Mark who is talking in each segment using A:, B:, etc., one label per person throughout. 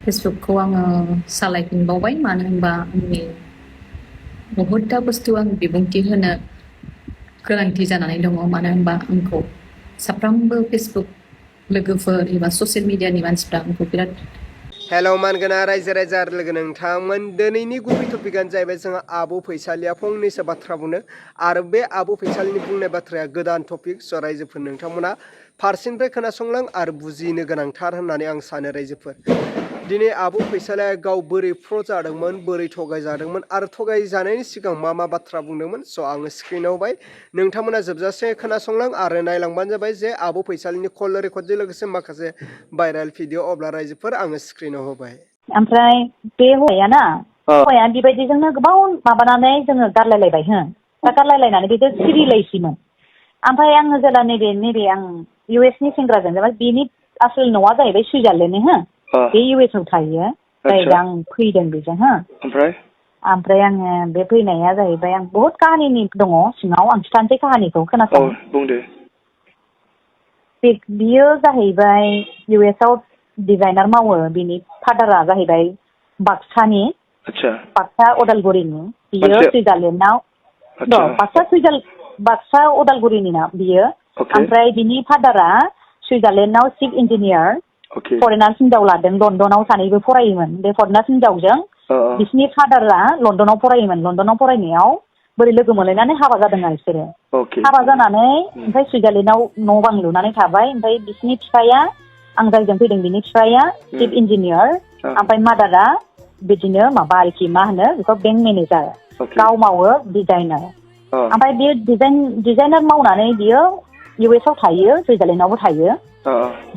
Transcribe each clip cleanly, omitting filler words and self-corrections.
A: फेसबुकखौ आङो सालायफिनबावबाय मानो होनबा आंनि बहुतथा बुस्थु आं बिबुंथि होनो गोनांथि जानानै दङ मानो होनबा आंखौ साफ्रोमबो फेसबुक लोगोफोर एबा ससियेल मिडियानि मानसिफ्रा आंखौ बिराद
B: हेलौ मानगोना रायजो राजा लोगो नोंथांमोन दिनैनि गुबै टपिकआनो जाहैबाय जोंहा आब' फैसालिया फंनैसो बाथ्रा बुंनो आरो बे आब' फैसालिनि बुंनाय बाथ्राया गोदान टपिक स' रायजोफोर नोंथांमोना फारसेनिफ्राय खोनासंलां आरो बुजिनो गोनांथार होननानै आं सानो रायजोफोर दिनै आब' फैसालिया गाव बोरै फ्र' जादोंमोन बोरै थगायजादोंमोन आरो थगायजानायनि सिगां मा मा बाथ्रा बुंदोंमोन स' आङो स्क्रिनाव होबाय नोंथांमोना जोबजासे खोनासंलां आरो नायलांबानो जाबाय जे आब' फैसालिनि कल रेकर्डजों लोगोसे माखासे भाइरेल भिडिअ अब्ला रायजोफोर आङो स्क्रिनाव होबाय
C: ओमफ्राय बे हौवायाना हौवाया बेबायदिजोंनो गोबाव माबानानै जोङो गारलायलायबाय हो दा गारलायलायनानै बेजों सिरिलायसैमोन ओमफ्राय आङो जेला नैबे आं इउएसनि सेंग्राजों जेनेबा बेनि आसोल न'आ जाहैबाय सुइजारलेण्डनि हो बे इउएसआव थायो जाय दा आं फैदों बेजों हो ओमफ्राय आङो बे फैनाया जाहैबाय आं बहुत काहानिनि दङ सिङाव आं खिथानोसै काहानिखौ खोनासं
D: बुंदो
C: बियो जाहैबाय इउएसआव डिजाइनार मावो बिनि फादारा जाहैबाय बाक्सानि बाक्सा उदालगुरिनि बियो सुइजारलेण्डआव बाक्सा उदालगुरिनि ना बियो ओमफ्राय बिनि फादारा सुइजारलेण्डआव चिफ इन्जिनियार फरेनार्स हिनजाव लादों लण्डनाव सानैबो फरायोमोन बे फरेनार्स हिनजावजों बिसिनि फादारा लण्डनाव फरायोमोन लण्डनाव फरायनायाव बोरै लोगो मोनलायनानै हाबा जादों आरो बिसोरो हाबा जानानै ओमफ्राय सुइजारलेण्डआव न' बां लुनानै थाबाय ओमफ्राय बिसिनि बिफाया आं जायजों फैदों बिनि बिफाया चिफ इन्जिनियार ओमफ्राय मादारा बिदिनो माबा आरोखि मा होनो बेखौ बेंक मेनेजार गाव मावो डिजाइनार ओमफ्राय बियो डिजाइनार मावनानै बियो इउएसआव थायो सुइजारलेण्डआवबो थायो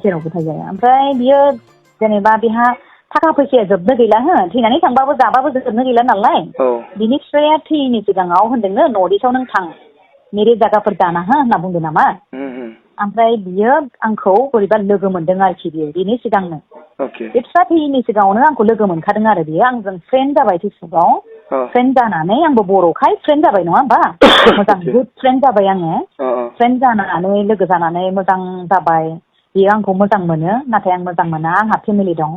C: जेरावबो थायो ओमफ्राय बियो जेनेबा बेहा थाखा फैसाया जोबनो गैला हो थैनानै थांबाबो जाबाबो जोबनो गैला नालाय बिनि बिफाया थैयैनि सिगाङाव होनदोंनो नर्थ इस्टआव नों थां मेरे जायगाफोर दाना हो होनना बुंदों नामा ओमफ्राय बियो आंखौ बोरैबा लोगो मोनदों आरोखि बियो बिनि सिगांनो बे फिसा थैयैनि सिगाङावनो आंखौ लोगो मोनखादों आरो बियो आंजों फ्रेन्ड जाबाय फेसबुकआव फ्रेन्ड जानानै आंबो बर'खाय फ्रेन्ड जाबाय नङा होमबा मोजां गुड फ्रेन्ड जाबाय आङो फ्रेन्ड जानानै लोगो जानानै मोजां जाबाय बियो आंखौ मोजां मोनो नाथाय आं मोजां मोना आंहा फेमिलि दं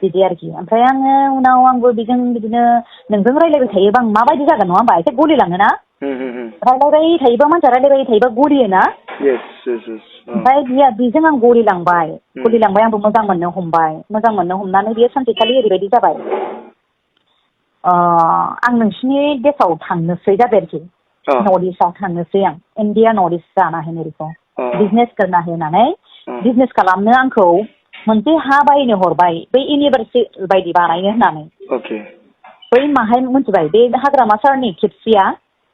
C: बिदि आरोखि ओमफ्राय आङो उनाव आंबो बेजों बिदिनो नोंजों रायलायबाय थायोबा आं माबायदि जागोन नङा होमबा एसे गलिलाङोना रायलायबाय थायोबा मानसिया रायलायबाय थायोबा गलियोना ओमफ्राय बेजों आं गलिलांबाय आंबो मोजां मोननो हमनानै बियो सानसेखालि ओरैबायदि जाबाय आं नोंसिनि देशआव थांनोसै जाबाय आरोखि नर्थ इस्टआव थांनोसै आं इण्डिया नर्थ इस्ट जाना है बेखौ बिजनेस करना होनानै बिजनेस खालामनो आंखौ मोनसे हा बायनो हरबाय बै इउनिभार्सिटि बायदि बानायनो होननानै बै माहाय मिथिबाय बे हाग्रामा सारनि खेबसेया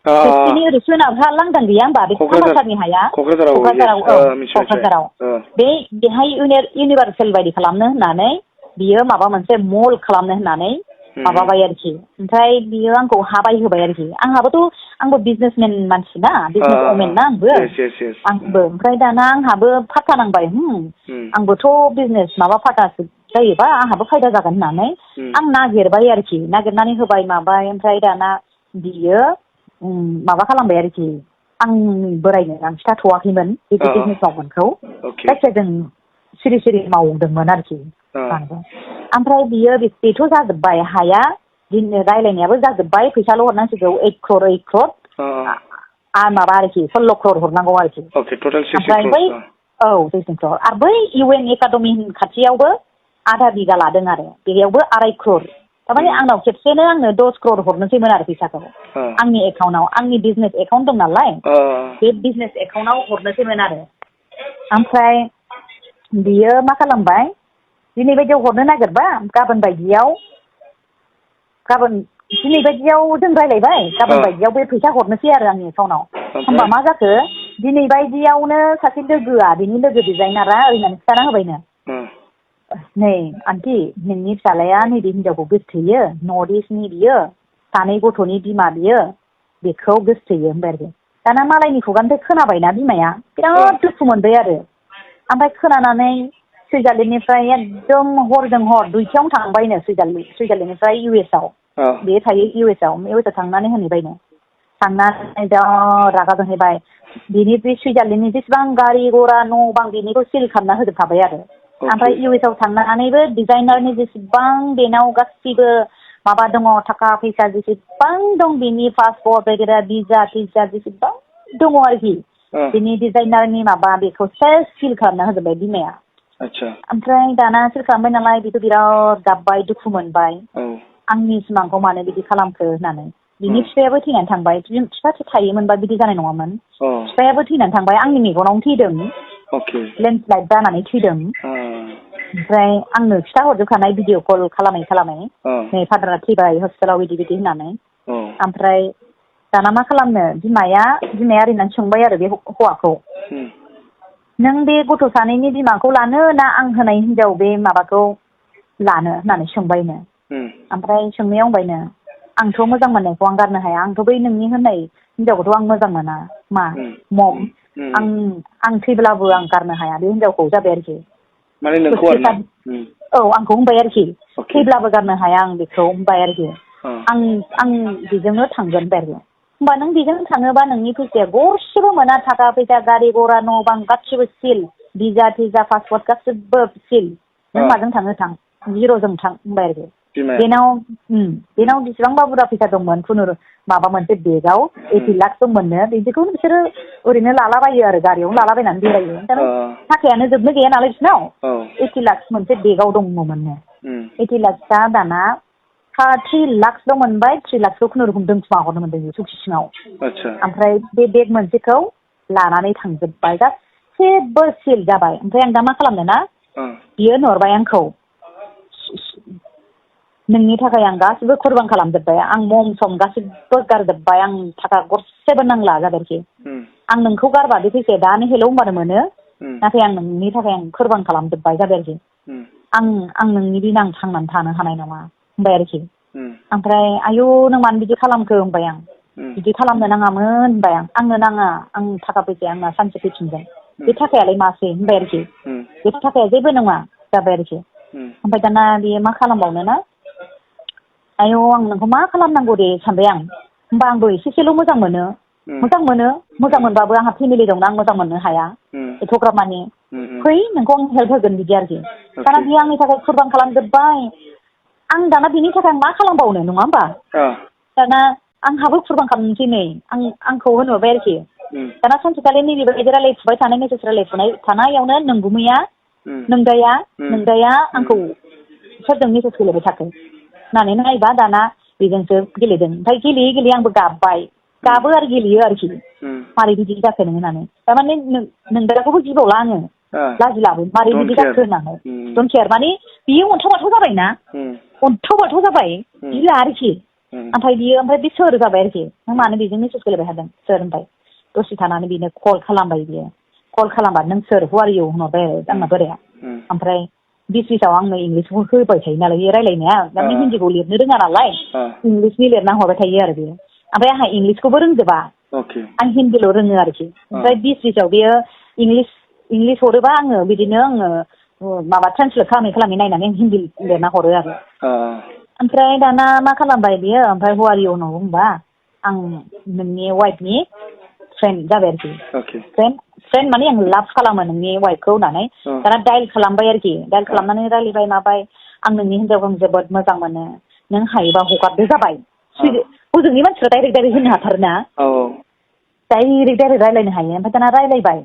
C: खेबसेनि ओरै सोनाबहा लांदां गैया होमबा बे सामासारनि हाया क'क्राझाराव बेहाय इउनिभार्सेल बायदि खालामनो होननानै बियो माबा मोनसे मल खालामनो होननानै माबाबाय आरोखि ओमफ्राय बियो आंखौ हा बायहोबाय आरोखि आंबो बिजनेसमेन मानसि ना बिजनेस अमेन ना आंबो ओमफ्राय दाना आंहाबो फाथा नांबाय आंबोथ' बिजनेस माबा फाथासो जायोबा आंहाबो फायदा जागोन होननानै आं नागिरबाय आरोखि नागिरनानै होबाय माबाय ओमफ्राय दाना बियो माबा खालामबाय आरोखि आं बोरायनो आं खिथाथ'वाखैमोन बे बिजनेस मावगोनखौ जायखिया जों सिरि मावदोंमोन आरोखि ओमफ्राय बेथ' जाजोब्बाय हाया रायलायनायाबो जाजोब्बाय फैसाल' हरनांसिगौ 8 क्रर माबा आरोखि 16 क्रर हरनांगौ आरोखि ओमफ्राय बै 16 क्रर आरो बै इउएन एकाडेमि खाथियावबो आधा बिगा लादों आरो बेयावबो 2.5 क्रर थारमाने आंनाव खेबसेनो आंनो 10 क्रर हरनोसैमोन आरो फैसाखौ आंनि एकाउन्टाव आंनि बिजनेस एकाउन्ट दं नालाय बे बिजनेस एकाउन्टाव हरनोसैमोन आरो ओमफ्राय बियो मा खालामबाय दिनै बायदियाव हरनो नागिरबा दिनै बायदियाव जों रायलायबाय गाबोन बायदियाव बे फैसा हरनोसै आरो आंनि एकाउन्टाव होमबा मा जाखो दिनै बायदियावनो सासे लोगोआ बिनि लोगो डिजाइनारा ओरैनो खिथाना होबायनो नै आन्टि नोंनि फिसालाया नैबे हिनजावखौ गोसथोयो नर्थ इस्टनि बियो 2 गथ'नि बिमा बियो बेखौ गोसथोयो होनबाय आरोखि दाना मालायनि खुगानिफ्राय खोनाबायना बिमाया बिराद दुखु मोनबाय आरो ओमफ्राय खोनानानै सुइजारलेण्डनिफ्राय एकदम हरजों हर 2थायावनो थांबायनो सुइजारलेण्डनिफ्राय इउएसआव बे थायो इउएसआव थांनानै होनहैबायनो थांनानै दा रागा जोंहैबाय बिनि बे सुइजारलेण्डनि जेसेबां गारि घरा न' बां बिनिखौ सिल खालामना होजोबखाबाय आरो ओमफ्राय US आव थांनानैबो डिजाइनारनि जेसेबां बेनाव गासिबो माबा दङ थाखा फैसा जेसेबां दं बेनि पासपर्ट वगैरह भिजा टिजा जेसेबां दङ आरोखि बेनि डिजाइनारनि माबा बेखौ सेस फिल खालामना होजोबबाय बिमाया ओमफ्राय दाना फिल खालामबाय नालाय बेथ' बिराद गाबबाय दुखु मोनबाय आंनि सिमांखौ मानो बिदि खालामखो होननानै बिनि बिफायाबो थैनानै थांबाय बिफासो थायोमोनबा बिदि जानाय नङामोन बिफायाबो थैनानै थांबाय आंनि मेगनावनो थैदों लेन्डस्लाइड जानानै थैदों ओमफ्राय आंनो खिथा हरजोबखानाय भिडिअ कल खालामै नै फादारा थैबाय हस्पिटालाव बिदि बिदि होननानै ओमफ्राय दाना मा खालामनो बिमाया ओरैनो सोंबाय आरो बे हौवाखौ नों बे गथ' सानैनि बिमाखौ लानो ना आं होनाय हिनजाव बे माबाखौ लानो होननानै सोंबायनो ओमफ्राय सोंनायाव बुंबायनो आंथ' मोजां मोननायखौ आं गारनो हाया आंथ' बै नोंनि होननाय हिनजावखौथ' आं मोजां मोना मा मम आं थैब्लाबो आं गारनो हाया बे हिनजावखौ जाबाय आरोखि औ आंखौ होनबाय आरोखि थैब्लाबो गारनो हाया आं बेखौ होनबाय आरोखि आं बेजोंनो थांगोन होनबाय आरोखि होमबा नों बेजों थाङोबा नोंनि फैसाया गरसेबो मोना थाखा फैसा गारि घरा न' बां गासिबो सिल भिजा टिजा पासपर्ट गासिबो सिल नों माजों थाङो थां जिर'जों थां होनबाय आरोखि बेनाव बेसेबांबा बुरजा फैसा दंमोन खुनु माबा मोनसे बेगाव 80 लाख दंमोननो बिदिखौनो बिसोरो ओरैनो लालाबायो आरो गारियावनो लालाबायनानै बेरायो थाखायानो जोबनो गैया नालाय बिसोरनाव 80 लाख मोनसे बेगाव दङमोननो 80 लाखआ दाना 3 लाखल' मोनबाय 3 लाखखौ खुनुरुखुम दोनखुमा हरनो मोनदों सौखि सिङाव ओमफ्राय बे बेग मोनसेखौ लानानै थांजोब्बाय गासैबो सिल जाबाय ओमफ्राय आं दा मा खालामनो ना बियो हरबाय आंखौ नोंनि थाखाय आं गासिबो कुरबान खालामजोब्बाय आं मम सम गासिबो गारजोब्बाय आं थाखा गरसेबो नांला जाबाय आरोखि आं नोंखौ गारबा बे फैसाया दानो हेलौ होनबानो मोनो नाथाय आं नोंनि थाखाय आं कुरबान खालामजोब्बाय जाबाय आरोखि आं नोंनि बिना आं थांनानै थानो हानाय नङा होनबाय आरोखि ओमफ्राय आयौ नों मानो बिदि खालामखो होनबाय आं बिदि खालामनो नाङामोन होनबाय आंनो नाङा आं थाखा फैसाया आंना सानसे फैफिनगोन बे थाखायालाय मासै होनबाय आरोखि बे थाखाया जेबो नङा जाबाय आरोखि ओमफ्राय दाना बेयो मा खालामबावनो ना आयौ आं नोंखौ मा खालामनांगौ दे सानबाय आं होमबा आंबो एसेल' मोजां मोनबाबो आंहा फेमिलि दंना आं मोजां मोननो हाया एथ'ग्राब माने फै नोंखौ आं हेल्प होगोन बिदि आरोखि दाना बियो आंनि थाखाय कुरबान खालामजोब्बाय आं दाना बिनि थाखाय आं मा खालामबावनो नङा होमबा दाना आंहाबो कुरबान खालामनोसै नै आंखौ होनहरबाय आरोखि दाना सानसेखालि नैबेबायदि रायलायफुबाय थानाय मेसेज रायलायफुनाय थानायावनो नोंगुमैया नोंदाया आंखौ सोरजों मेसेज गेलेबाय थाखो होननानै नायबा दाना बेजोंसो गेलेदों ओमफ्राय गेलेयै गेलेयै आंबो गाबो आरो गेलेयो आरोखि मारै बिदि जाखो नों होननानै थारमाने नोंदाखौबो गिबावला आङो लाजिलाबो मारै बिदि जाखो होननानै डन्ट केयार माने बियो अन्थाव बाथाव जाबायना अन्थाव बाथाव जाबाय गिला आरोखि ओमफ्राय बे सोर जाबाय आरोखि नों मानो बेजों मेसेज गेलेबाय थादों सोर होनबाय दसे थानानै बेनो कल खालामबाय बियो कल खालामबा नों सोर हु आर इउ होनहरबाय आरो आंना बोराया ओमफ्राय बिचआव आंनो इंलिसखौ होबाय थायो नालाय बे रायलायनाया माने हिन्दीखौ लिरनो रोङा नालाय इंलिसनि लिरना हरबाय थायो आरो बेयो ओमफ्राय आंहा इंलिसखौबो रोंजोबा आं हिन्दील' रोङो आरोखि ओमफ्राय बिचआव बेयो इंलिस हरोबा आङो माबा ट्रान्सलेट खालामै नायनानै आं हिन्दी लिरना हरो आरो ओमफ्राय दाना मा खालामबाय बियो ओमफ्राय हु आर इउ होनहरो होनबा आं नोंनि वाइफनि फ्रेन्ड जाबाय आरोखि फ्रेन्ड माने आं लाभ खालामो नोंनि वाइफखौ होननानै दाना डाइल खालामबाय आरोखि डाइल खालामनानै रायलायबाय माबाय आं नोंनि हिनजावखौ जोबोद मोजां मोनो नों हायोबा हगारदो जाबाय हजोंनि मानसिफ्रा डाइरेक्ट होनो हाथारोना डाइरेक्ट रायलायनो हायो ओमफ्राय दाना रायलायबाय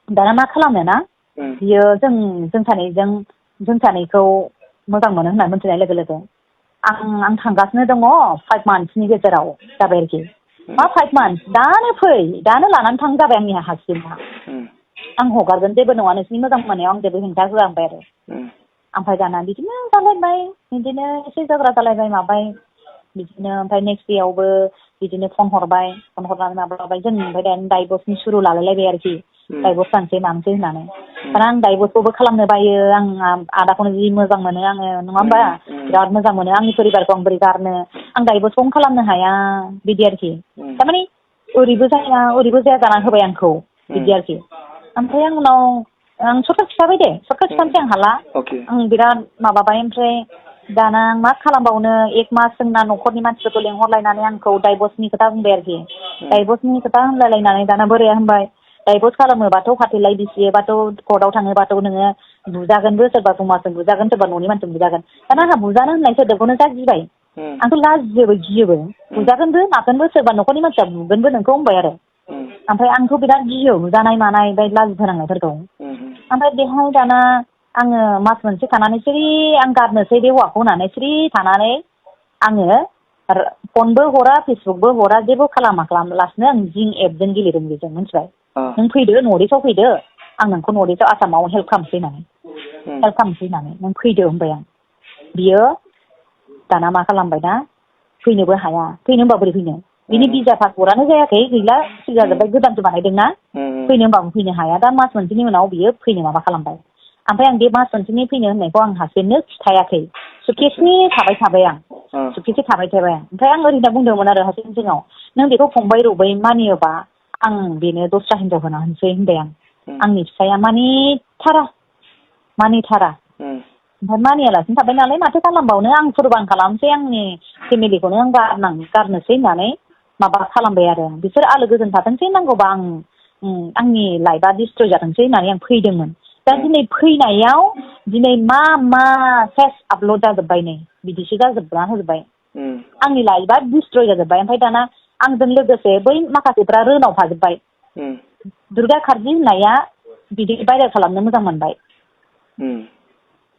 C: दाना मा खालामनो ना बियो जों सानैखौ मोजां मोनो होननानै मिथिनाय लोगो लोगो आं थांगासिनो दङ 5 मान्थसनि गेजेराव जाबाय आरोखि मा 5 मान्थस दानो फै दानो लानानै थां जाबाय आंनि हासबेन्डआ आं हगारगोन जेबो नङा नोंसिनि मोजां मोननायाव आं जेबो हेंथा होआ होनबाय आरो ओमफ्राय दाना बिदिनो जालायबाय बिदिनो एसे झगड़ा जालायबाय माबाय बिदिनो ओमफ्राय नेक्स्ट देयावबो बिदिनो फन हरनानै माबाबाय जों ओमफ्राय दानो डाइभर्सनि सुरु लालायलायबाय आरोखि डाइभर्स जानोसै मानोसै होननानै दाना आं डाइभर्सखौबो खालामनो बायो आं आदाखौनो जि मोजां मोनो आङो नङा होमबा बिराद मोजां मोनो आंनि परिबारखौ आं बोरै गारनो आं डाइभर्सखौनो खालामनो हाया बिदि आरोखि थारमाने ओरैबो जाया जाना होबाय आंखौ बिदि आरोखि ओमफ्राय आं उनाव आं सर्टकाट खिथाबाय दे सर्टकाट खिथानोसै आं हाला आं बिराद माबाबाय ओमफ्राय दाना आं मा खालामबावनो 1 मास जोंना न'खरनि मानसिफोरखौ लेंहरलायनानै आंखौ डाइभर्सनि खोथा बुंबाय आरोखि डाइभर्सनि खोथा होनलायलायनानै दाना बोराया होनबाय डाइभर्स खालामोबाथ' फाथैलाय बिसियोबाथ' कर्टआव थाङोबाथ' नोङो बुजागोनबो सोरबा समाजजों बुजागोन सोरबा न'नि मानसिजों बुजागोन दाना आंहा बुजानो होननाय सोदोबखौनो जा गिबाय आंथ' लाजियोबो गियोबो बुजागोनबो मागोनबो सोरबा न'खरनि मानसिया बुगोनबो नोंखौ होनबाय आरो ओमफ्राय आंथ' बिराद गियो बुजानाय मानाय ओमफ्राय लाजि फोनांनायफोरखौ ओमफ्राय बेहाय दाना आङो मास मोनसे थानानै सिरि आं गारनोसै बे हौवाखौ होननानै सिरि थानानै आङो फनबो हरा फेसबुकबो हरा जेबो खालामालासिनो आं जिं एपजों गेलेदों बेजों मिथिबाय नों फैदो नर्थ इस्टआव फैदो आं नोंखौ नर्थ इस्टआव आसामाव हेल्प खालामसै होननानै नों फैदो होनबाय आं बियो दाना मा खालामबाय दा फैनोबो हाया फैनो होनबा बोरै फैनो बिनि भिजा पासपर्टआनो जायाखै गैला सिगा जाबाय गोदानसो बानायदोंना फैनो होनबाबो फैनो हाया दा मास मोनसेनि उनाव बियो फैनो माबा खालामबाय ओमफ्राय आं बे मास मोनसेनि फैनो होननायखौ आं हासबेन्डनो खिथायाखै सुटकेसनि थाबाय आं सुटकेसनि थाबाय ओमफ्राय आं ओरैनो बुंदोंमोन आरो हासबेन्ड सिगाङाव नों बेखौ फंबाय रबै मानियोबा आं बेनो दस्रा हिनजाव होना होनसै होनबाय आं आंनि फिसाया मानिथारा ओमफ्राय मानियालासिनो थाबाय नालाय माथो खालामबावनो आं कुरबान खालामसै आंनि फेमिलिखौनो आं गारनोसै होननानै माबा खालामबाय आरो बिसोर आलो गोजोन थाथोंसै नांगौबा आं आंनि लाइफआ डिस्ट्रय जाथोंसै होननानै आं फैदोंमोन दा दिनै फैनायाव दिनै मा सेस आपल'ड जाजोब्बाय नै बिदिसो जाजोबना होजोब्बाय आंनि लाइफआ डिस्ट्रय जाजोब्बाय ओमफ्राय दाना आंजों लोगोसे बै माखासेफ्रा रोनाव थाजोब्बाय दुर्गा खारजि होननाया बिदि भाइरेल खालामनो मोजां मोनबाय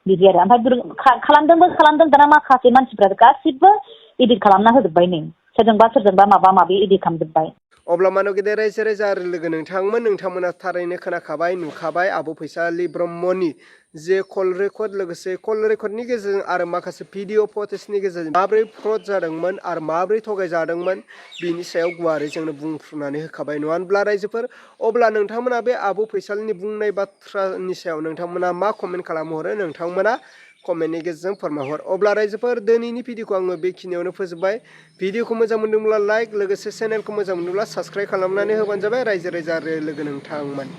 C: बिदि आरो ओमफ्राय खालामदों दाना माखासे मानसिफ्रा गासिबो इदिट खालामना होजोब्बाय नै सोरजोंबा माबा माबि इदिट खालामजोब्बाय
B: अब्ला मानो गेदेर रायजो राजा आरो लोगो नोंथांमोना थारैनो खोनाखाबाय नुखाबाय आब' फैसालि ब्रह्मनि जे कल रेकर्ड लोगोसे कल रेकर्डनि गेजेरजों आरो माखासे भिडिअ फटेजनि गेजेरजों माबोरै फ्रड जादोंमोन आरो माबोरै थगायजादोंमोन बिनि सायाव गुवारै जोंनो बुंफ्रुनानै होखाबाय नङा होनब्ला रायजोफोर अब्ला नोंथांमोना बे आब' फैसालिनि बुंनाय बाथ्रानि सायाव नोंथांमोना मा कमेन्ट खालामहरो नोंथांमोना कमेन्टनि गेजेरजों फोरमायहर अब्ला रायजोफोर दिनैनि भिडिअखौ आङो बेखिनियावनो फोजोबबाय भिडिअखौ मोजां मोनदोंब्ला लाइक लोगोसे चेनेलखौ मोजां मोनदोंब्ला साबस्क्राइब खालामनानै होबानो जाबाय रायजो राजा आरो लोगो नोंथांमोन।